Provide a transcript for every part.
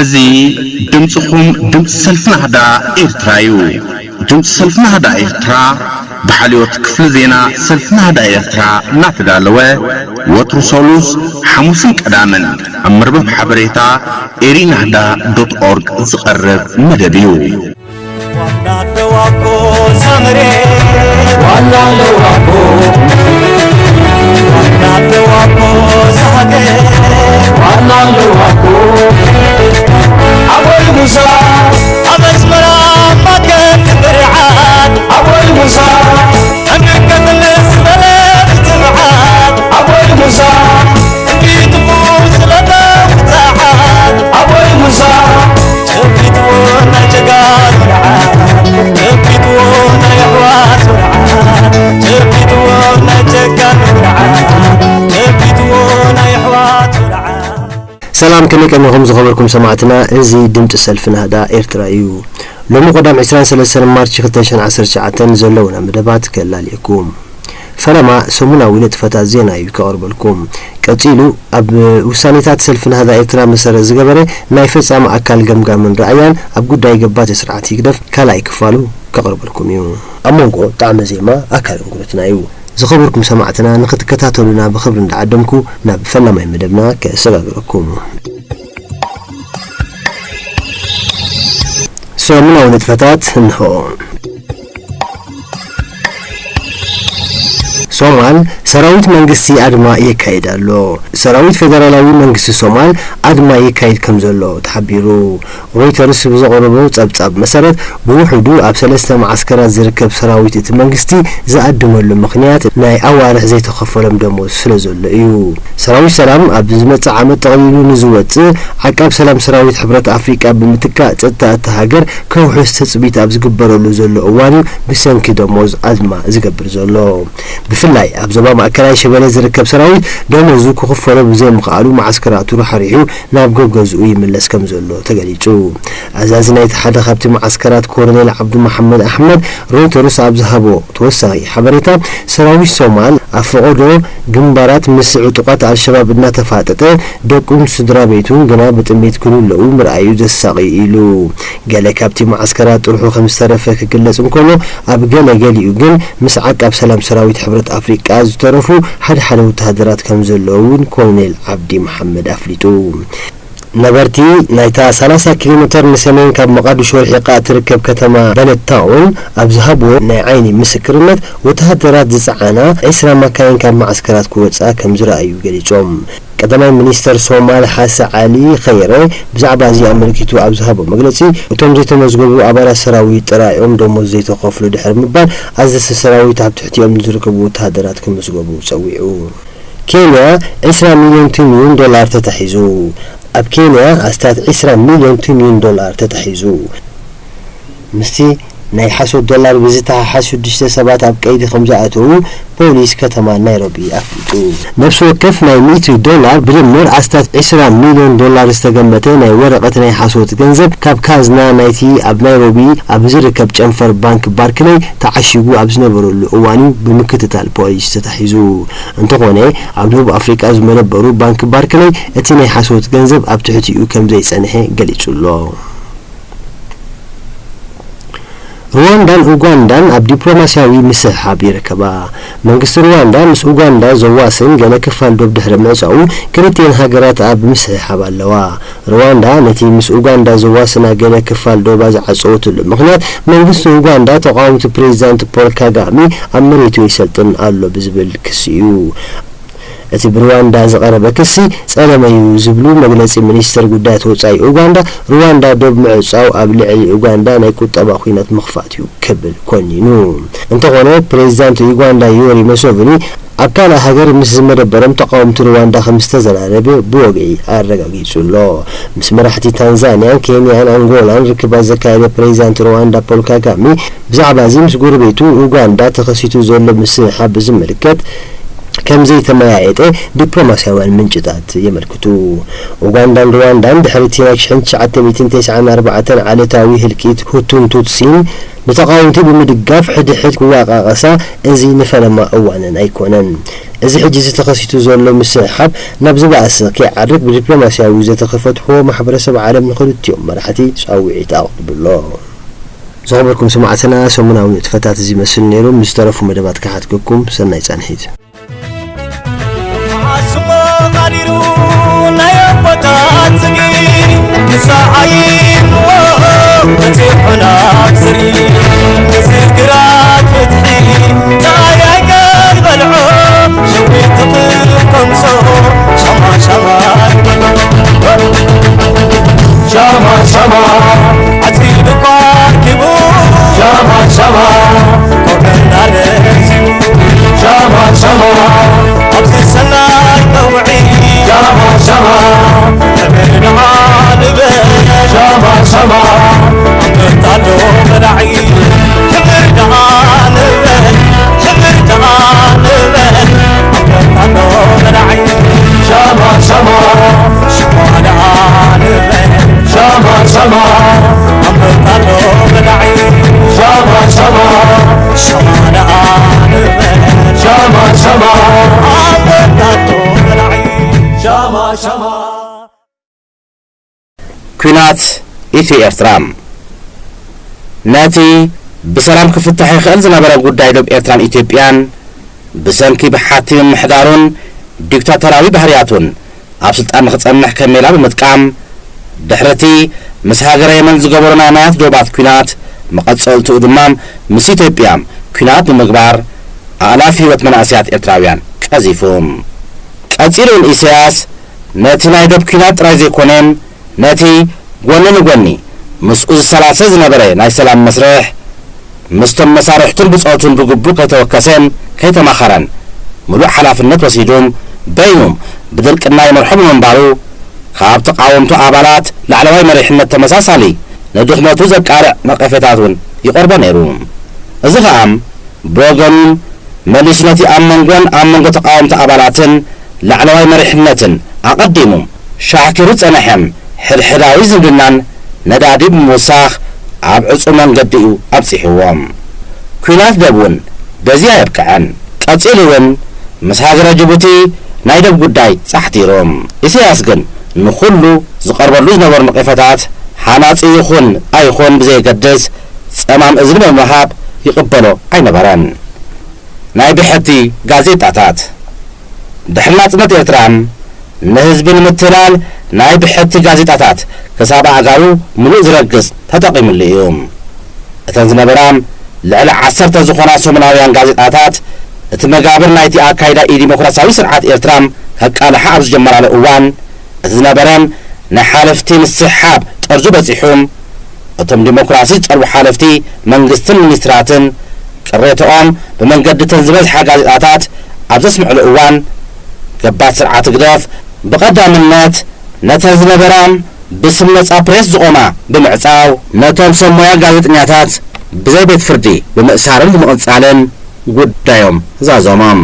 እዚ ድምጽኹም ድምጺ ሰልፊ ናህዳ ኤርትራ እዩ። ድምጺ ሰልፊ ናህዳ ኤርትራ ብሓልዮት ክፍሊ ዜና ሰልፊ ናህዳ ኤርትራ እናተዳለወ ወትሩ ሰሉስ፣ ሓሙስን ቀዳምን ኣብ መርበብ ሓበሬታ ኤሪናህዳ ዶት ኦርግ ዝቐርብ መደብ እዩ። ዋና ኣለዋ እኮ እዛ መሬት፣ ዋና ኣለዋ እኮ፣ ዋና ኣለዋ እኮ እዛ ሃገር፣ ዋና ኣለዋ እኮ። ኣቦይ ሙሳ፣ ኣብ ኣስመራ ማከት ብርዓት፣ ኣቦይ ሙሳ፣ እንከትልስ በለ ብትብዓት፣ ኣቦይ ሙሳ፣ ጸቢትዎ ስለታ ውጽዓት ኣቦይ ሙሳ፣ ጸቢትዎ ናይ ጀጋኑ ንዓት፣ ጸቢትዎ ናይ ኣሕዋት ንዓት፣ ጸቢትዎ ናይ ጀጋኑ ንዓት፣ ጸቢትዎ ናይ ኣሕዋት ንዓት። ሰላም፣ ከመይ ቀኒኹም ዝኸበርኩም ሰማዕትና? እዚ ድምጺ ሰልፊ ናህዳ ኤርትራ እዩ። ሎሚ ቀዳም ዕስራን ሰለስተን ማርች ክልተ ሽሕን ዓሰርተ ትሽዓተን ዘለውና መደባት ከላልየኩም። ፈለማ ሰሙናዊ ንጥፈታት ዜና እዩ ከቕርበልኩም። ቀጺሉ ኣብ ውሳኔታት ሰልፊ ናህዳ ኤርትራ መሰረት ዝገበረ ናይ ፈጻሚ ኣካል ገምጋምን ረኣያን ኣብ ጉዳይ ገባቲ ስርዓት ህግደፍ ካልኣይ ክፋሉ ከቕርበልኩም እዩ። ኣብ መንጎ ጣዕመ ዜማ ኣካል እንግዶትና እዩ። ዝኸበርኩም ሰማዕትና ንኽትከታተሉና ብኽብሪ እንዳዓደምኩ ናብ ፈላማይ መደብና ከሰጋግረኩም። ሰሙናዊ ንጥፈታት እንሆ። ሶማል፣ ሰራዊት መንግስቲ ኣድማ የካይድ ኣሎ። ሰራዊት ፌደራላዊ መንግስቲ ሶማል ኣድማ የካይድ ከም ዘሎ ተሓቢሩ። ሮይተርስ ብዘቕረቦ ጸብጻብ መሰረት፣ ብውሑዱ ኣብ ሰለስተ መዓስከራት ዝርከብ ሰራዊት እቲ መንግስቲ ዝኣድመሉ ምኽንያት ናይ ኣዋርሕ ዘይተኸፈሎም ደሞዝ ስለ ዘሎ እዩ። ሰራዊት ሰላም ኣብ ዝመጽእ ዓመት ጠቕሊሉ ንዝወጽእ ዓቃብ ሰላም ሰራዊት ሕብረት ኣፍሪቃ ብምትካእ ጸጥታ እታ ሃገር ከውሕስ ትጽቢት ኣብ ዝግበረሉ ዘሎ እዋን እዩ ብሰንኪ ደሞዝ ኣድማ ዝገብር ዘሎ። ብፍላይ ኣብ ዞባ ማእከላይ ሸበሌ ዝርከብ ሰራዊት ደሞዙ ክኽፈሎ ብዘይምኽኣሉ መዓስከራቱ ራሕሪሑ ናብ ገገዝኡ ይምለስ ከም ዘሎ ተገሊጹ። ኣዛዚ ናይቲ ሓደ ካብቲ መዓስከራት ኮሎኔል ዓብዱ መሓመድ ኣሕመድ ሮይተርስ ኣብ ዝሃቦ ተወሳኺ ሓበሬታ፣ ሰራዊት ሶማል ኣብ ፈቐዶ ግንባራት ምስ ዕጡቓት ኣልሸባብ እናተፋጠጠ፣ ደቁን ስድራ ቤቱን ግና ብጥሜት ክልለዉ ምርኣዩ ዘሳቒ ኢሉ። ገለ ካብቲ መዓስከራት ጥርሑ ከም ዝተረፈ ክግለጽ እንከሎ፣ ኣብ ገለ ገሊኡ ግን ምስ ዓቃብ ሰላም ሰራዊት ሕብረት ኣፍሪቃ ዝተረፉ ሓደ ሓደ ወተሃደራት ከም ዘለዉ እውን ኮሎኔል ዓብዲ መሓመድ ኣፍሊጡ። ነበርቲ ናይታ ሰላሳ ኪሎ ሜተር ንሰሜን ካብ መቓድሾ ርሒቓ እትርከብ ከተማ በለድ ታውን ኣብ ዝሃብዎ ናይ ዓይኒ ምስክርነት፣ ወተሃደራት ዝጸዓና ዕስራ ማካይን ካብ መዓስከራት ክወጽኣ ከም ዝረኣዩ ገሊጾም። ቀዳማይ ሚኒስተር ሶማል ሓሰ ዓሊ ኸይረ ብዛዕባ እዚ ኣመልኪቱ ኣብ ዝሃቦ መግለጺ፣ እቶም ዘይተመዝገቡ ኣባላት ሰራዊት ጥራይ እዮም ደሞዝ ዘይተኸፍሉ ድሕሪ ምባል፣ ኣዘዝቲ ሰራዊት ኣብ ትሕቲኦም ንዝርከቡ ወተሃደራት ክምዝገቡ ጸዊዑ። ኬንያ፣ ዕስራ ሚልዮን ቱኒን ዶላር ተታሒዙ። ኣብ ኬንያ ኣስታት ዕስራ ሚልዮን ቱኒን ዶላር ተታሒዙ። ምስቲ ናይ ሓሶት ዶላር ብዝተሓሓዝ ሽዱሽተ ሰባት ኣብ ቀይዲ ከም ዝኣተዉ ፖሊስ ከተማ ናይሮቢ ኣፍሊጡ። ነፍሲ ወከፍ ናይ ሚእቲ ዶላር ብድምር ኣስታት ዕስራ ሚልዮን ዶላር ዝተገመተ ናይ ወረቐት ናይ ሓሶት ገንዘብ ካብ ካዝና ናይቲ ኣብ ናይሮቢ ኣብ ዝርከብ ጨንፈር ባንክ ባርክለይ ተዓሺጉ ኣብ ዝነበረሉ እዋን እዩ ብምክትታል ፖሊስ ተታሒዙ። እንተኾነ፣ ኣብ ደቡብ ኣፍሪቃ ዝመደበሩ ባንክ ባርክለይ እቲ ናይ ሓሶት ገንዘብ ኣብ ትሕቲኡ ከም ዘይጸንሐ ገሊጹ ኣሎ። ሩዋንዳን ኡጋንዳን ኣብ ዲፕሎማስያዊ ምስሕሓብ ይርከባ። መንግስቲ ሩዋንዳ ምስ ኡጋንዳ ዘዋስን ገለ ክፋል ዶብ ድሕሪ ምዕጻዉ፣ ክልቲኤን ሃገራት ኣብ ምስሕሓብ ኣለዋ። ሩዋንዳ ነቲ ምስ ኡጋንዳ ዘዋስና ገለ ክፋል ዶባ ዝዓጸወትሉ ምኽንያት፣ መንግስቲ ኡጋንዳ ተቓወምቲ ፕሬዚዳንት ፖል ካጋሜ ኣብ መሬቱ የሰልጥን ኣሎ ብዝብል ክሲ እዩ። እቲ ብሩዋንዳ ዝቐረበ ክሲ ጸለመ እዩ ዝብሉ መግለጺ ሚኒስተር ጉዳያት ወጻኢ ኡጋንዳ፣ ሩዋንዳ ዶብ ምዕጻው ኣብ ልዕሊ ኡጋንዳ ናይ ቁጠባ ኲናት ምኽፋት እዩ ክብል ኮኒኑ። እንተኾነ፣ ፕሬዚዳንት ኡጋንዳ ዮሪ ሙሰቪኒ ኣብ ካልእ ሃገር ምስ ዝመደበሮም ተቓወምቲ ሩዋንዳ ከም ዝተዘራረበ ብወግዒ ኣረጋጊጹ ኣሎ። ምስ መራሕቲ ታንዛንያን ኬንያን ኣንጎላን ርክባት ዘካየደ ፕሬዚዳንት ሩዋንዳ ፖል ካጋሜ፣ ብዛዕባ እዚ ምስ ጎረቤቱ ኡጋንዳ ተኸሲቱ ዘሎ ምስሕሓብ ብዝምልከት ከም ዘይተመያየጠ ዲፕሎማስያውያን ምንጭታት የመልክቱ። ኡጋንዳን ሩዋንዳን ድሕሪ እቲ ናይ ሽሕን ትሽዓተ ሚእትን ተስዓን ኣርባዕተን ዓሌታዊ ህልቂት ሁቱን ቱትሲን ንተቓወምቲ ብምድጋፍ ሕድሕድ ክወቓቐሳ፣ እዚ ንፈለማ እዋነን ኣይኮነን። እዚ ሕጂ እዚ ተኸሲቱ ዘሎ ምስሕሓብ ናብ ዝባእሰ ከይዓርግ ብዲፕሎማስያዊ ዘተ ክፈትሕዎ ማሕበረሰብ ዓለም ንኽልቲኦም መራሕቲ ጻውዒት ኣቕሪቡ ኣሎ። ዝኸበርኩም ሰማዕትና፣ ሰሙናዊ ንጥፈታት እዚ ይመስል ነይሩ። ምስ ዝተረፉ መደባት ክሓትከኩም፣ ሰናይ ጻንሒት። ዓስሞ ቓዲሩ ናይ ኣቦታት ጽድቂ፣ ንስሓ ይእምዎ በጺሑና ስርኢ። እዚ ግራት ፍትሒ ጻህያይ ቀልበልዖ፣ ሸዊት ትኽል ከምሶ ሻማ ሻማ። ሻማ ሻማ ዓጺዱ እኳ ርኪቡ፣ ሻማ ሻማ ቆመና ነዚኡ። ሻማ ሻማ ኣብዚ ሰናይ ቀውዒ፣ ሻማ ሻማ ክብሪ ደኣ ንበል። ሻማ ሻማ ኣንበጣ ኣሎ በላዒ፣ ክብሪ ደኣ ንበል፣ ክብሪ ደኣ ንበል። ኣንበጣ ኣሎ በላዒ፣ ሻማ ሻማ ሻማ ደኣ ንበል። ሻማ ሻማ ኣንበጣ ኣሎ በላዒ፣ ሻማ ሻማ ሻማ ደኣ ንበል። ሻማ ሻማ ኣንበጣ ኣሎ በላዒ፣ ሻማ ሻማ። ኲናት ኢትዮ ኤርትራ። ነቲ ብሰላም ክፍታሕ ይኽእል ዝነበረ ጉዳይ ዶብ ኤርትራን ኢትዮጵያን፣ ብሰንኪ ብሓቲ ምምሕዳሩን ዲክታቶራዊ ባህርያቱን ኣብ ስልጣን ንኽጸንሕ ከም ሜላ ብምጥቃም፣ ድሕሪ እቲ ምስ ሃገረ የመን ዝገበሮ ናይ ማያት ዶባት ኲናት፣ መቐጸልትኡ ድማ ምስ ኢትዮጵያ ኲናት ብምግባር፣ ኣእላፍ ህይወት መናእሰያት ኤርትራውያን ቀዚፉ። ቀጺሉ እውን ኢሳያስ ነቲ ናይ ዶብ ኲናት ጥራይ ዘይኮነ፣ ነቲ ጎኒ ንጎኒ ምስኡ ዝሰላሰል ዝነበረ ናይ ሰላም መስርሕ፣ ምስቶም መሳርሕቱን ብጾቱን ብግቡእ ከይተወከሰን ከይተማኸረን፣ ምሉእ ሓላፍነት ወሲዱ፣ በይኑ ብድርቅና ይመርሖ ብምንባሩ፣ ካብ ተቓወምቱ ኣባላት ላዕለዋይ መሪሕነት ተመሳሳሊ ንድኽመቱ ዘቃልዕ ነቐፌታት እውን ይቐርቦ ነይሩ። እዚ ኸኣ ብወገኑ መሊሱ ነቲ ኣብ መንጎን ኣብ መንጎ ተቓወምቲ ኣባላትን ላዕለዋይ መሪሕነትን ኣቐዲሙ ሻሕኪሩ ዝጸንሐ ሕድሕዳዊ ዝምድናን ነዳዲ ብምውሳኽ ኣብ ዕጹው መንገዲ እዩ ኣብጺሕዎ። ኲናት ዶብ እውን በዚ ኣየብቅዐን። ቀጺሉ እውን ምስ ሃገረ ጅቡቲ ናይ ዶብ ጉዳይ ጻሕቲሩ። ኢሳያስ ግን ንኹሉ ዝቐርበሉ ዝነበሩ ነቐፌታት ሃናጺ ይኹን ኣይኹን ብዘየገድስ ጸማም እዝኒ ብምሃብ ይቕበሎ ኣይነበረን። ናይ ብሕቲ ጋዜጣታት። ድሕሪ ናጽነት ኤርትራ ንህዝቢ ንምትላል ናይ ብሕቲ ጋዜጣታት ክሳብ ኣእጋሩ ምሉእ ዝረግጽ ተጠቒሙሉ እዩ። እተን ዝነበራ ልዕሊ ዓሰርተ ዝኾና ሰሙናውያን ጋዜጣታት፣ እቲ መጋብር ናይቲ ኣካይዳ ኢዲሞክራሲያዊ ስርዓት ኤርትራ ከቃልሓ ኣብ ዝጀመራሉ እዋን፣ እቲ ዝነበረ ናይ ሓለፍቲ ምስሕሓብ ጠርዙ በጺሑ፣ እቶም ዲሞክራሲ ዝጸልዉ ሓለፍቲ መንግስትን ሚኒስትራትን ቅሬታኦም ብመንገዲ እተን ዝበዝሓ ጋዜጣታት ኣብ ዘስምዕሉ እዋን፣ ገባቲ ስርዓት ህግደፍ ብቐዳምነት ነተን ዝነበራ ብስም ነጻ ፕሬስ ዝቖማ ብምዕጻው፣ ነቶም ሰብ ሞያ ጋዜጠኛታት ብዘይ ቤት ፍርዲ ብምእሳርን ብምቕጻልን ጉዳዮም ዛዘሞም።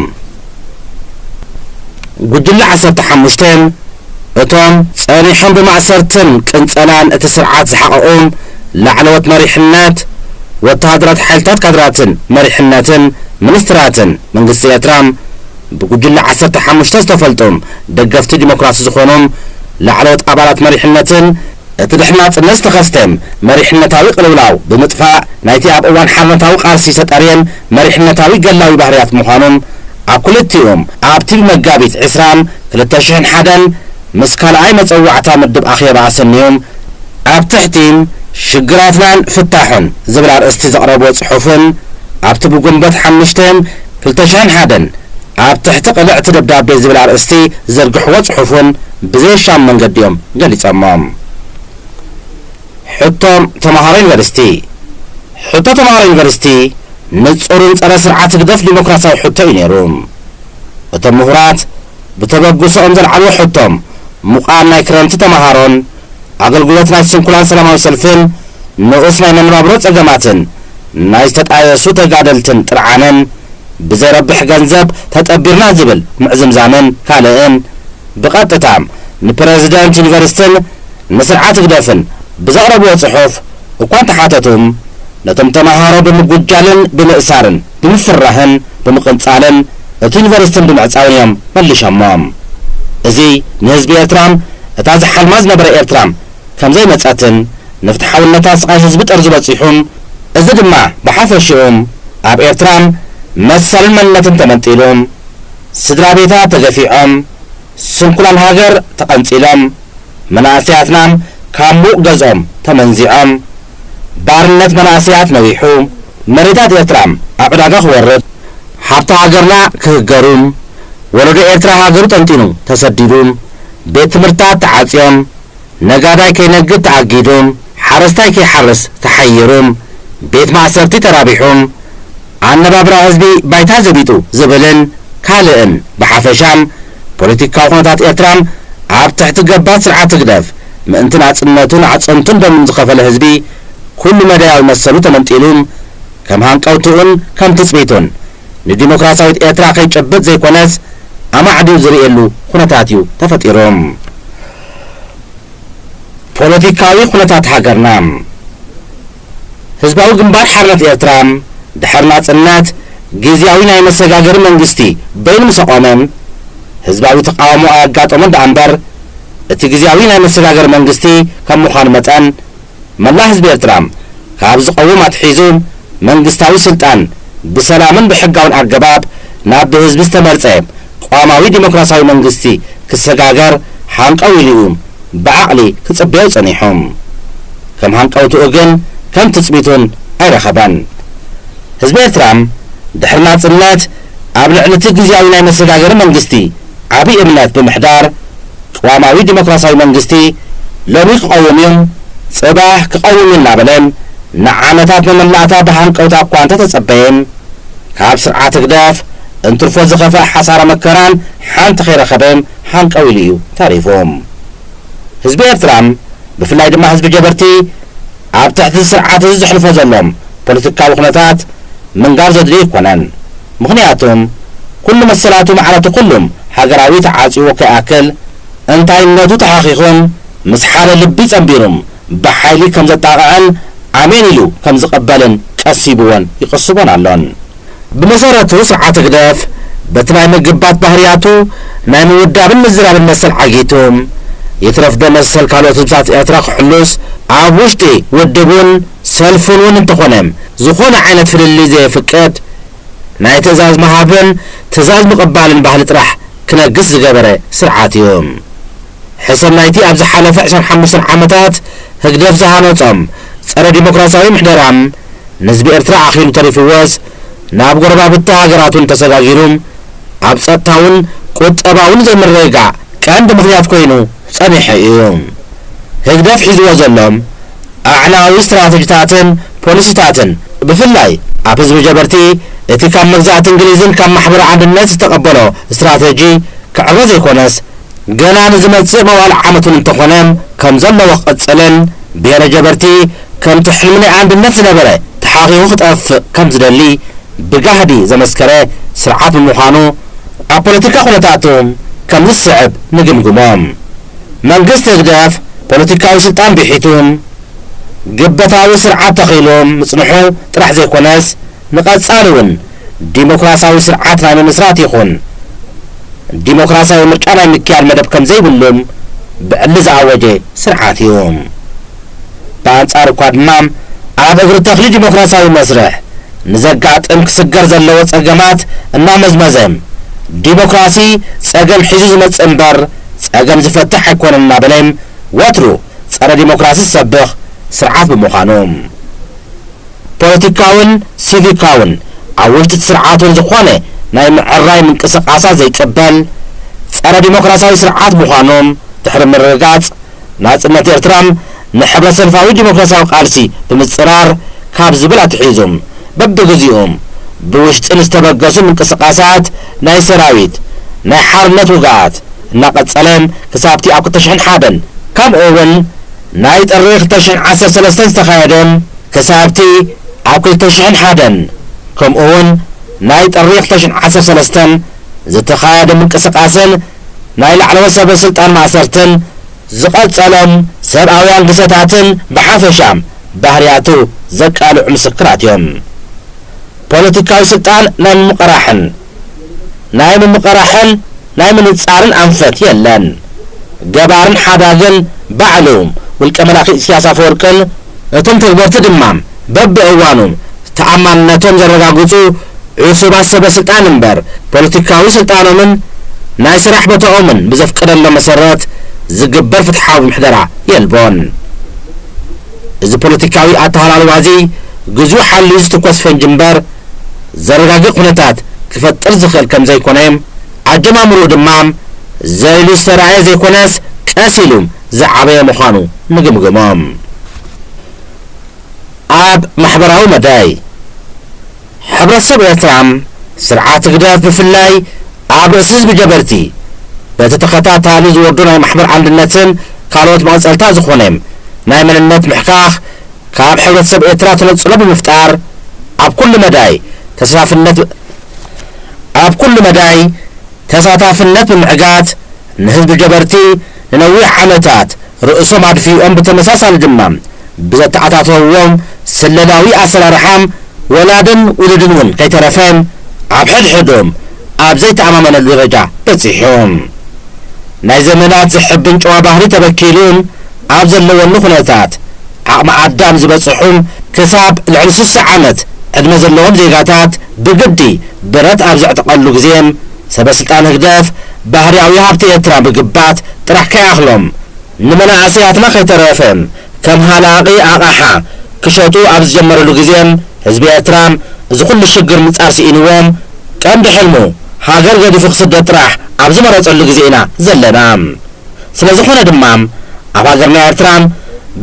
ጉጅለ ዓሰርተ ሓሙሽተ፣ እቶም ጸኒሖም ብማእሰርትን ቅንጸላን እቲ ስርዓት ዝሓቐቑ ላዕለዎት መሪሕነት፣ ወተሃደራት ሓይልታት፣ ካድራትን መሪሕነትን ሚኒስትራትን መንግስቲ ኤርትራ፣ ብጉጅለ ዓሰርተ ሓሙሽተ ዝተፈልጡ ደገፍቲ ዲሞክራሲ ዝኾኑ ላዕለዎት ኣባላት መሪሕነትን፣ እቲ ድሕሪ ናጽነት ዝተኸስተ መሪሕነታዊ ቅልውላው ብምጥፋእ፣ ናይቲ ኣብ እዋን ሓርነታዊ ቃልሲ ዝተጠርየ መሪሕነታዊ ገላዊ ባህርያት ምዃኑ፣ ኣብ ክልቲኡ ኣብቲ ብመጋቢት ዕስራ ክልተ ሽሕን ሓደን ምስ ካልኣይ መጸዋዕታ ምድብ ኣኼባ ኣሰንዩ፣ ኣብ ትሕቲ ሽግራትናን ፍታሑን ዝብል ኣርእስቲ ዘቕረብዎ ጽሑፍን፣ ኣብቲ ብግንቦት ሓሙሽተ ክልተ ሽሕን ሓደን ኣብ ትሕቲ ቅንዕቲ ደብዳቤ ዝብል ኣርእስቲ ዝዘርግሕዎ ጽሑፍን ብዘየሻም መንገዲ እዮም ገሊጾሞ። ሕቶ ተማሃሮ ዩኒቨርሲቲ። ሕቶ ተማሃሮ ዩኒቨርሲቲ ንጹርን ጸረ ስርዓት ህግደፍ ዲሞክራሲያዊ ሕቶ እዩ ነይሩ። እቶም ምሁራት ብተበግሶኦም ዘልዓልዎ ሕቶ፣ ምቋም ናይ ክረምቲ ተማሃሮን ኣገልግሎት ናይ ስንኩላን ሰላማዊ ሰልፍን ንኡስ ናይ መነባብሮ ጸገማትን ናይ ዝተጣየሱ ተጋደልትን ጥርዓንን ብዘይረብሕ ገንዘብ ተጠቢርና ዝብል ምዕዝምዛምን ካልእን ብቐጥታ ንፕረዚደንት ዩኒቨርሲቲን ንስርዓት ህግደፍን ብዘቕረብዎ ጽሑፍ እኳ እንተሓተቱ፣ ነቶም ተማሃሮ ብምጉጃልን ብምእሳርን ብምፍራህን ብምቕንጻልን እቲ ዩኒቨርሲቲን ብምዕጻውን እዮም መሊሾሞም። እዚ ንህዝቢ ኤርትራም እታ ዝሓልማ ዝነበረ ኤርትራም ከም ዘይመጸትን ንፍትሓውነታ ስቓይ ህዝቢ ጠርዙ በጺሑም፣ እዚ ድማ ብሓፈሽኡም ኣብ ኤርትራም መሰልን መንነትን ተመንጢሉም፣ ስድራ ቤታት ተገፊዖም፣ ስንኩላን ሃገር ተቐንጺሎም፣ መናእሰያትናም ካብ ሙቕ ገዝኦም ተመንዚዖም፣ ባርነት መናእሰያት ነዊሑ፣ መሬታት ኤርትራም ኣብ ዕዳጋ ክወርድ፣ ሃብቲ ሃገርና ክህገሩም፣ ወለዶ ኤርትራ ሃገሩ ጠንጢኑ ተሰዲዱም፣ ቤት ትምህርታት ተዓጽዮም፣ ነጋዳይ ከይነግድ ተኣጊዱም፣ ሓረስታይ ከይሓርስ ተሓይሩም፣ ቤት ማእሰርቲ ተራቢሑም፣ ኣነባብራ ህዝቢ ባይታ ዘቢጡ ዝብልን ካልእን ብሓፈሻም ፖለቲካዊ ኩነታት ኤርትራም ኣብ ትሕቲ ገባር ስርዓት ህግደፍ ምእንቲ ናጽነቱን ኣዕጽምቱን ደሙን ዝኸፈለ ህዝቢ ኩሉ መዳያዊ መሰሉ ተመንጢሉም ከም ሃንቀውትኡን ከም ትጽቢቱን ንዲሞክራሲያዊት ኤርትራ ከይጨብጥ ዘይኮነስ ኣማዕድዩ ዝርእየሉ ኩነታት እዩ ተፈጢሩ። ፖለቲካዊ ኩነታት ሃገርና። ህዝባዊ ግንባር ሓርነት ኤርትራ ድሕሪ ናጽነት ግዝያዊ ናይ መሰጋገሪ መንግስቲ በይኑ ምስ ኣቖመ፣ ህዝባዊ ተቓውሞ ኣያጋጠሞን ደኣ እምበር፣ እቲ ግዝያዊ ናይ መሰጋገሪ መንግስቲ ከም ምዃኑ መጠን፣ መላ ህዝቢ ኤርትራ ካብ ዝቐውም ኣትሒዙ መንግስታዊ ስልጣን ብሰላምን ብሕጋውን ኣገባብ ናብ ብህዝቢ ዝተመርጸ ቅዋማዊ ዲሞክራሲያዊ መንግስቲ ክሰጋገር ሃንቀው ኢሉ እዩ ብዓቕሊ ክጽበዮ ጸኒሑ። ከም ሃንቀውትኡ ግን ከም ትጽቢቱን ኣይረኸበን። ህዝቢ ኤርትራ ድሕሪ ናጽነት ኣብ ልዕሊ እቲ ግዝያዊ ናይ መሰጋገሪ መንግስቲ ዓቢ እምነት ብምሕዳር፣ ቅዋማዊ ዲሞክራሲያዊ መንግስቲ ሎሚ ክቐውም እዩ፣ ጽባሕ ክቐውም እዩ እናበለ ንዓመታት መመላእታ ብሃንቀውታ እኳ እንተተጸበየ፣ ካብ ስርዓት ህግደፍ እንትርፎ ዝኸፍኣ ሓሳረ መከራን ሓንቲ ከይረኸበ ሃንቀው ኢሉ እዩ ተሪፉ። ህዝቢ ኤርትራ፣ ብፍላይ ድማ ህዝቢ ጀበርቲ፣ ኣብ ትሕቲ እዚ ስርዓት እዚ ዘሕልፎ ዘሎ ፖለቲካዊ ኩነታት ምንጋር ዘድልዮ ኣይኮነን። ምኽንያቱ፣ ኩሉ መሰላቱ ማዕረቱ ኩሉም ሃገራዊ ተዓጽይዎ ከይኣክል፣ እንታይነቱ ተሓኺኹን ምስ ሓደ ልቢ ጸንቢሩም ብሓይሊ ከም ዘጣቕዐን ኣሜን ኢሉ ከም ዝቕበልን ቀሲብዎን ይቕስቦን ኣሎን። ብመሰረቱ ስርዓት ህግደፍ በቲ ናይ ምግባት ባህርያቱ ናይ ምውዳብን ምዝራብን መሰል ዓጊቱ፣ ይትረፍ ዶ መሰል ካልኦት ህዝብታት ኤርትራ ክሕሉስ ኣብ ውሽጢ ውድቡን ሰልፉን እውን እንተኾነ ዝኾነ ዓይነት ፍልልይ ዘየፍቅድ ናይ ትእዛዝ ምሃብን ትእዛዝ ምቕባልን ባህሊ ጥራሕ ክነግስ ዝገበረ ስርዓት እዩ። ሕሰም ናይቲ ኣብ ዝሓለፈ ዕስራን ሓሙሽተን ዓመታት ህግደፍ ዝሃነጾም ጸረ ዲሞክራሲያዊ ምሕደራ ንህዝቢ ኤርትራ ኣኺሉ ተሪፍዎስ ናብ ጎረባብቲ ሃገራት እውን ተሰጋጊሩ ኣብ ጸጥታውን ቁጠባውን ዘይምርግጋእ ቀንዲ ምኽንያት ኮይኑ ጸኒሑ እዩ። ህግደፍ ሒዝዎ ዘሎ ኣዕናዊ ስትራተጂታትን ፖሊሲታትን ብፍላይ ኣብ ህዝቢ ጀበርቲ እቲ ካብ መግዛእቲ እንግሊዝን ካብ ማሕበራዊ ኣንድነት ዝተቐበሎ ስትራተጂ ክዕረ ዘይኮነስ ገና ንዝመጽእ መዋል ዓመት እውን እንተኾነ ከም ዘለዎ ክቕጽልን ብሄረ ጀበርቲ ከምቲ ሕልሚ ናይ ኣንድነት ዝነበረ ተሓኺኹ ክጠፍእ ከም ዝደሊ ብጋህዲ ዘመስከረ ስርዓት ብምዃኑ ኣብ ፖለቲካ ኩነታቱ ከም ዝስዕብ ንግምግሞ። መንግስቲ ህግደፍ ፖለቲካዊ ስልጣን ብሒቱ ግበታዊ ስርዓት ተኺሉ ምጽንሑ ጥራሕ ዘይኮነስ ንቐጻሊ እውን ዲሞክራሲያዊ ስርዓት ናይ ምምስራት ይኹን ዲሞክራሲያዊ ምርጫ ናይ ምክያድ መደብ ከም ዘይብሉ ብዕሊ ዝኣወጀ ስርዓት እዩ። ብኣንጻሩ እኳ ድማ ኣብ እግሪ ተኽሊ ዲሞክራሲያዊ መስርሕ ንዘጋጥም ክስገር ዘለዎ ጸገማት እናመዝመዘ ዲሞክራሲ ጸገም ሒዙ ዝመጽእ እምበር ጸገም ዝፈትሕ ኣይኮነን እናበለ ወትሩ ጸረ ዲሞክራሲ ዝሰብኽ ስርዓት ብምዃኑ፣ ፖለቲካውን ሲቪካውን ኣብ ውሽጢ እቲ ስርዓት እውን ዝኾነ ናይ ምዕራይ ምንቅስቓሳት ዘይቅበል ጸረ ዲሞክራሲያዊ ስርዓት ምዃኑ ድሕሪ ምርግጋጽ፣ ናጽነት ኤርትራ ንሕብረ ሰልፋዊ ዲሞክራሲያዊ ቃልሲ ብምጽራር ካብ ዝብል ኣትሒዙ፣ በብግዜኡ ብውሽጢ ንዝተበገሱ ምንቅስቓሳት ናይ ሰራዊት ናይ ሓርነት ውግኣት እናቐጸለ ክሳብቲ ኣብ ክልተ ሽሕን ሓደን ከምኡ እውን ናይ ጥሪ ክልተ ሽሕን ዓሰርተ ሰለስተን ዝተኻየደ ክሳብቲ ኣብ ክልተ ሽሕን ሓደን ከምኡ እውን ናይ ጥሪ ክልተ ሽሕን ዓሰርተ ሰለስተን ዝተኻየደ ምንቅስቓስን ናይ ላዕለዎት ሰበ ስልጣን ማእሰርትን ዝቐጸሎም ሰብኣውያን ግሰታትን ብሓፈሻ ባህርያቱ ዘቃልዑ ምስክራት እዮም። ፖለቲካዊ ስልጣን ናይ ምምቕራሕን ናይ ምምቕራሕን ናይ ምንጻርን ኣንፈት የለን። ገባርን ሓዳግን ባዕሉ ውልቀ መላኺ ኢሳያስ ኣፈወርቅን እቶም ተግበርቲ ድማ በብእዋኑ ተኣማንነቶም ዘረጋግጹ ዕሱባት ሰበ ስልጣን እምበር፣ ፖለቲካዊ ስልጣኖምን ናይ ስራሕ ቦታኦምን ብዘፍቀደሎም መሰረት ዝግበር ፍትሓዊ ምሕደራ የልቦን። እዚ ፖለቲካዊ ኣተሃላልዋ እዚ ግዜኡ ሓልዩ ዝትኮስ ፈንጂ እምበር፣ ዘረጋግእ ኩነታት ክፈጥር ዝኽእል ከም ዘይኮነ፣ ኣጀማምርኡ ድማ ዘይሉ ዝተራእየ ዘይኮነስ፣ ቀስ ኢሉ ዝዓበየ ምዃኑ ንግምግሞ። ኣብ ማሕበራዊ መዳይ፣ ሕብረተሰብ ኤርትራ ስርዓት ህግደፍ ብፍላይ ኣብ ርእሲ ህዝቢ ጀበርቲ በቲ ተኸታታሊ ዝወርዱ ናይ ማሕበር ኣንድነትን ካልኦት መቐጸልታ ዝኾነ ናይ መንነት ምሕካኽ ካብ ሕብረተሰብ ኤርትራ ተነጽሎ ብምፍጣር ኣብ ኩሉ መዳይ ተሳታፍነት ኣብ ኩሉ መዳይ ተሳታፍነት ብምዕጋት ንህዝቢ ጀበርቲ ንነዊሕ ዓመታት ርእሶም ኣድፊኦም ብተመሳሳሊ ድማ ብዘተኣታተውዎም ስለላዊ ኣሰራርሓ ወላድን ውሉድን እውን ከይተረፈ ኣብ ሕድሕዶም ኣብ ዘይተኣማመነሉ ደረጃ በጺሑ። ናይ ዘመናት ዝሕብን ጨዋ ባህሪ ተበኪሉ ኣብ ዘለወሉ ኩነታት ዓቕሚ ኣዳም ዝበጽሑ ክሳብ ልዕሊ ስሳ ዓመት ዕድመ ዘለዎም ዜጋታት ብግዲ ብረት ኣብ ዘዕጠቐሉ ግዜ ሰበ ስልጣን ህግደፍ ባህርያዊ ሃብቲ ኤርትራ ምግባት ጥራሕ ከይኣኽሎም ንመናእሰያትና ከይተረፈ ከም ሃላቂ ኣቕሓ ክሸጡ ኣብ ዝጀመረሉ ግዜ ህዝቢ ኤርትራ እዚ ኩሉ ሽግር ምጻር ስኢንዎ ቀንዲ ሕልሙ ሃገር ገዲፉ ክስደድ ጥራሕ ኣብ ዝመረጸሉ ግዜ ኢና ዘለና። ስለ ዝኾነ ድማ ኣብ ሃገርና ኤርትራ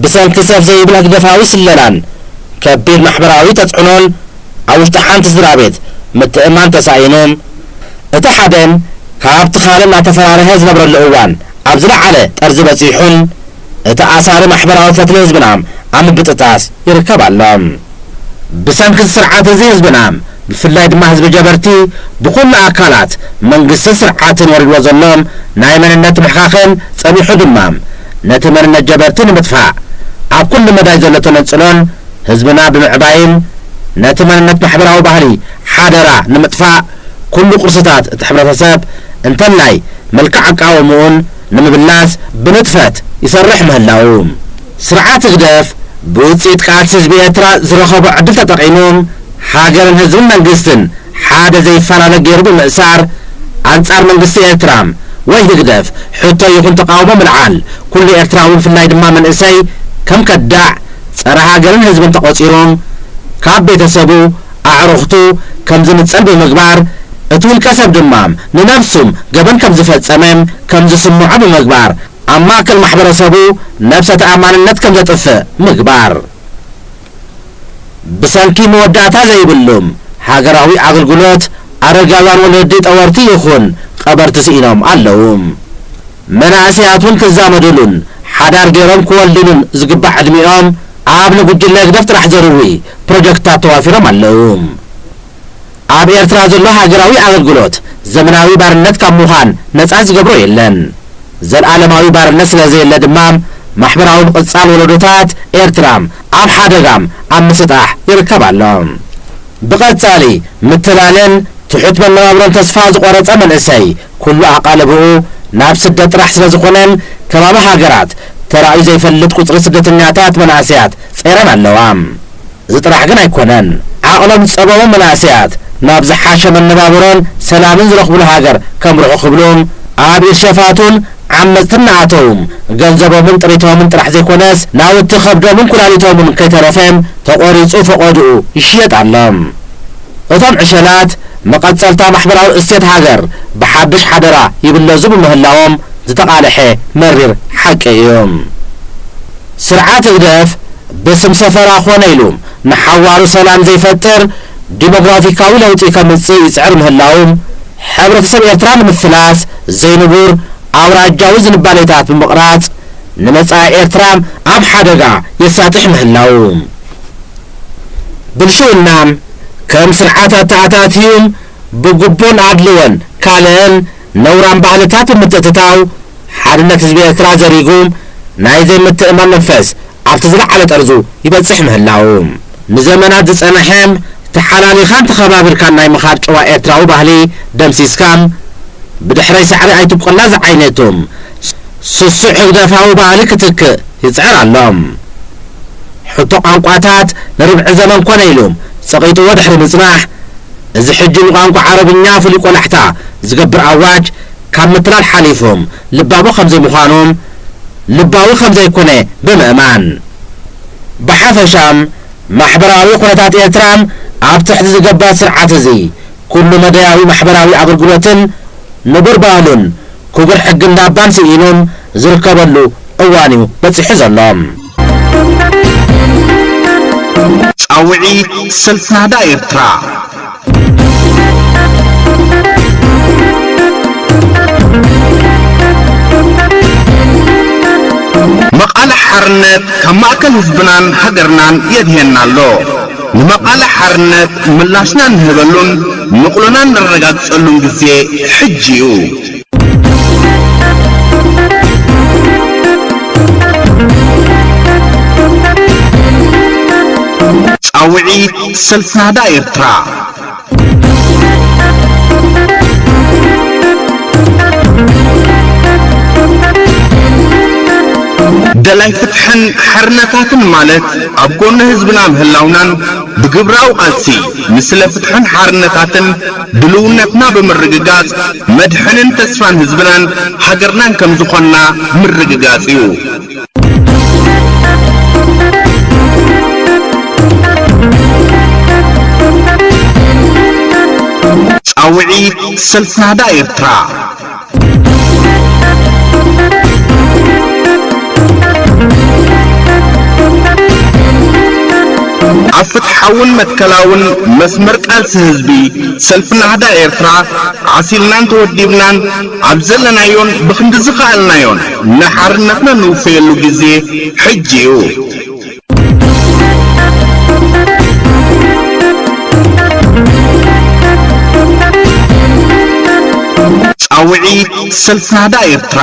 ብሰንኪ ሰፍ ዘይብል ህግደፋዊ ስለላን ከቢድ ማሕበራዊ ተጽዕኖን ኣብ ውሽጢ ሓንቲ ስድራ ቤት ምትእምማን ተሳኢኑ እቲ ሓደ ካብቲ ካልእ እናተፈራረሀ ዝነብረሉ እዋን ኣብ ዝለዓለ ጠርዚ በጺሑን እቲ ኣሳሪ ማሕበራዊ ፈትሊ ህዝብና ኣብ ምብጥጣስ ይርከብ ኣሎ። ብሰንኪ እዚ ስርዓት እዚ ህዝብና ብፍላይ ድማ ህዝቢ ጀበርቲ ብኹሉ ኣካላት መንግስትን ስርዓትን ወሪድዎ ዘሎ ናይ መንነት ምሕካኽን ጸኒሑ ድማ ነቲ መንነት ጀበርቲ ንምጥፋእ ኣብ ኩሉ መዳይ ዘሎ ተነጽሎን ህዝብና ብምዕባይን ነቲ መንነት ማሕበራዊ ባህሊ ሓደራ ንምጥፋእ ኩሉ ቅርስታት እቲ ሕብረተሰብ እንተላይ መልክዕ ኣቃውምኡን ንምብላስ ብንጥፈት ይሰርሕ ምህላዉ ስርዓት ህግደፍ ብውጽኢት ቃልሲ ህዝቢ ኤርትራ ዝረኸቦ ዕድል ተጠቒሙ ሃገርን ህዝብን መንግስትን ሓደ ዘይፈላለ ገይሩ ብምእሳር ኣንጻር መንግስቲ ኤርትራ ወይ ህግደፍ ሕቶ ይኹን ተቓውሞ ምልዓል ኩሉ ኤርትራዊ ብፍላይ ድማ መንእሰይ ከም ከዳዕ ጸረ ሃገርን ህዝብን ተቖጺሩ ካብ ቤተሰቡ ኣዕሩኽቱ ከም ዝንጸል ብምግባር እቲ ውልቀ ሰብ ድማ ንነብሱ ገበን ከም ዝፈጸመ ከም ዝስምዖ ብምግባር ኣብ ማእከል ማሕበረሰቡ ነብሰ ተኣማንነት ከም ዘጥፍእ ምግባር። ብሰንኪ መወዳእታ ዘይብሉ ሃገራዊ ኣገልግሎት ኣረጋውያን ወለዲ ጠወርቲ ይኹን ቀበርቲ ስኢኖም ኣለዉ። መናእሰያት እውን ክዛመዱሉን ሓዳር ገይሮም ክወልዱሉን ዝግባእ ዕድሚኦም ኣብ ንጉጅለ ህግደፍ ጥራሕ ዘርዊ ፕሮጀክትታት ተዋፊሮም ኣለዉ። ኣብ ኤርትራ ዘሎ ሃገራዊ ኣገልግሎት ዘመናዊ ባርነት ካብ ምዃን ነጻ ዝገብሮ የለን። ዘልኣለማዊ ባርነት ስለ ዘየለ ድማ ማሕበራዊ ምቕጻል ወለዶታት ኤርትራ ኣብ ሓደጋ ኣብ ምስጣሕ ይርከብ ኣሎ። ብቐጻሊ ምትላልን ትሑት መነባብሮን ተስፋ ዝቖረጸ መንእሰይ ኩሉ ኣቓልቦኡ ናብ ስደት ጥራሕ ስለ ዝኾነ ከባቢ ሃገራት ተራእዩ ዘይፈልጥ ቁጽሪ ስደተኛታት መናእሰያት ጸይረን ኣለዋ። እዚ ጥራሕ ግን ኣይኮነን። ዓቕሎም ዝጸበቦም መናእሰያት ናብ ዝሓሸ መነባብሮን ሰላምን ዝረኽብሉ ሃገር ከምርሑ ክብሉ ኣብ ኢድ ሸፋቱን ዓመጽትን እናኣተዉ ገንዘቦምን ጥሪቶምን ጥራሕ ዘይኮነስ ናውቲ ከብዶምን ኩላሊቶምን ከይተረፈ ተቖሪጹ ፈቖድኡ ይሽየጥ ኣሎ። እቶም ዕሸላት መቐጸልታ ማሕበራዊ እሴት ሃገር ብሓድሽ ሓደራ ይብለዙ ብምህላዎም ዝተቓልሐ መሪር ሓቂ እዩ። ስርዓት ህግደፍ ብስም ሰፈራ ኮነ ኢሉ ንሓዋሩ ሰላም ዘይፈጥር ዲሞግራፊካዊ ለውጢ ከምጽእ ይጽዕር ምህላው ሕብረተሰብ ኤርትራ ንምፍላስ ዘይንቡር ኣውራጃዊ ዝንባሌታት ብምቕራጽ ንመጻኢ ኤርትራ ኣብ ሓደጋ የሳጥሕ ምህላው ብልሽውና ከም ስርዓት ኣተኣታትዩ ብጉቦን ኣድልዎን ካልእን ነውራም ባህልታት ብምትእትታው ሓድነት ህዝቢ ኤርትራ ዘሪጉ ናይ ዘይምትእማን መንፈስ ኣብቲ ዝለዓለ ጠርዙ ይበጽሕ ምህላዉ፣ ንዘመናት ዝጸንሐ ተሓላሊኻን ተኸባቢርካን ናይ ምኻድ ጨዋ ኤርትራዊ ባህሊ ደምሲስካ፣ ብድሕረይ ሳዕሪ ኣይትብቆላ ዝዓይነቱ ስሱዕ ህግደፋዊ ባህሊ ክትክእ ይጽዕር ኣሎ። ሕቶ ቋንቋታት ንርብዒ ዘመን ኮነ ኢሉ ጸቒጥዎ ድሕሪ ምጽናሕ፣ እዚ ሕጂ ንቋንቋ ዓረብኛ ፍሉይ ቆላሕታ ዝገብር ኣዋጅ ካብ ምትላል ሓሊፉ ልባዊ ከም ዘይምዃኑ፣ ልባዊ ከም ዘይኮነ ብምእማን፣ ብሓፈሻ ማሕበራዊ ኩነታት ኤርትራ ኣብ ትሕቲ ዝገበር ስርዓት እዚ ኩሉ መዳያዊ ማሕበራዊ ኣገልግሎትን ንቡር ባህሉን ክቡር ሕግን ዳባን ስኢኑ ዝርከበሉ እዋን እዩ በጺሑ ዘሎ። ጻውዒት ሰልፊ ናህዳ ኤርትራ። መቓልሕ ሓርነት ካብ ማእከል ህዝብናን ሃገርናን የድህየና ኣሎ። ንመቓልሕ ሓርነት ምላሽና እንህበሉን ንቕሎና እነረጋግጸሉን ግዜ ሕጂ እዩ። ጻውዒት ሰልፊ ናህዳ ኤርትራ። ደላይ ፍትሕን ሓርነታትን ማለት ኣብ ጎኒ ህዝብና ምህላውናን ብግብራዊ ቃልሲ ንስለ ፍትሕን ሓርነታትን ድልውነትና ብምርግጋጽ መድሕንን ተስፋን ህዝብናን ሃገርናን ከም ዝኾንና ምርግጋጽ እዩ። ጻውዒት ሰልፊ ናህዳ ኤርትራ። ኣብ ፍትሓውን መትከላውን መስመር ቃልሲ ህዝቢ፣ ሰልፊ ናህዳ ኤርትራ ዓሲልናን ተወዲብናን ኣብ ዘለናዮን ብኽንዲ ዝኸኣልናዮን ንሓርነትና ንውፈየሉ ግዜ ሕጂ እዩ። ጻውዒት ሰልፊ ናህዳ ኤርትራ።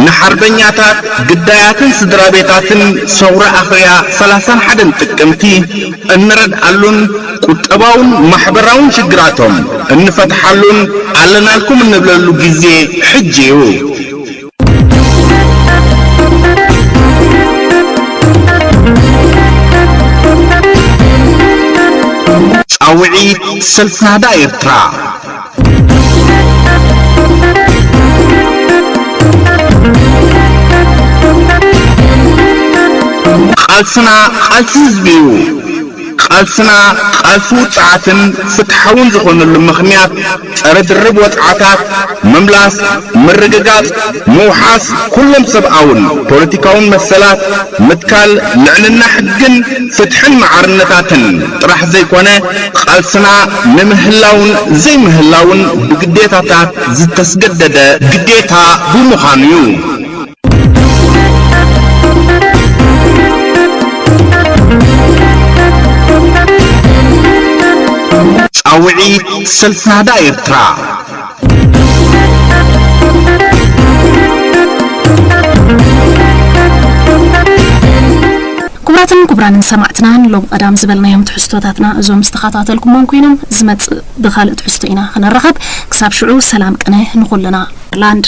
ንሓርበኛታት፣ ግዳያትን ስድራ ቤታትን ሰውራ ኣኽርያ ሰላሳን ሓደን ጥቅምቲ እንረድኣሉን ቁጠባውን ማሕበራውን ሽግራቶም እንፈትሓሉን ኣለናልኩም እንብለሉ ግዜ ሕጂ እዩ። ጻውዒት ሰልፊ ናህዳ ኤርትራ። ቃልስና ቃልሲ ህዝቢ እዩ። ቃልስና ቃልሲ ውጽዓትን ፍትሓውን ዝኾነሉ ምኽንያት፣ ጸረ ድርብ ወጽዓታት ምምላስ፣ ምርግጋጽ፣ ምውሓስ ኩሎም ሰብኣውን ፖለቲካውን መሰላት፣ ምትካል ልዕልና ሕግን ፍትሕን ማዕርነታትን ጥራሕ ዘይኮነ፣ ቃልስና ንምህላውን ዘይምህላውን ብግዴታታት ዝተስገደደ ግዴታ ብምዃኑ እዩ። ጻውዒት ሰልፊ ናህዳ ኤርትራ። ክቡራትን ክቡራንን ሰማዕትና፣ ንሎም ቀዳም ዝበልናዮም ትሕዝቶታትና እዞም ዝተኸታተልኩሞም ኮይኖም፣ ዝመጽእ ብኻልእ ትሕዝቶ ኢና ክንራኸብ። ክሳብ ሽዑ ሰላም ቅነ ንኹልና። ላንድ።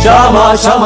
ሻማ ሻማ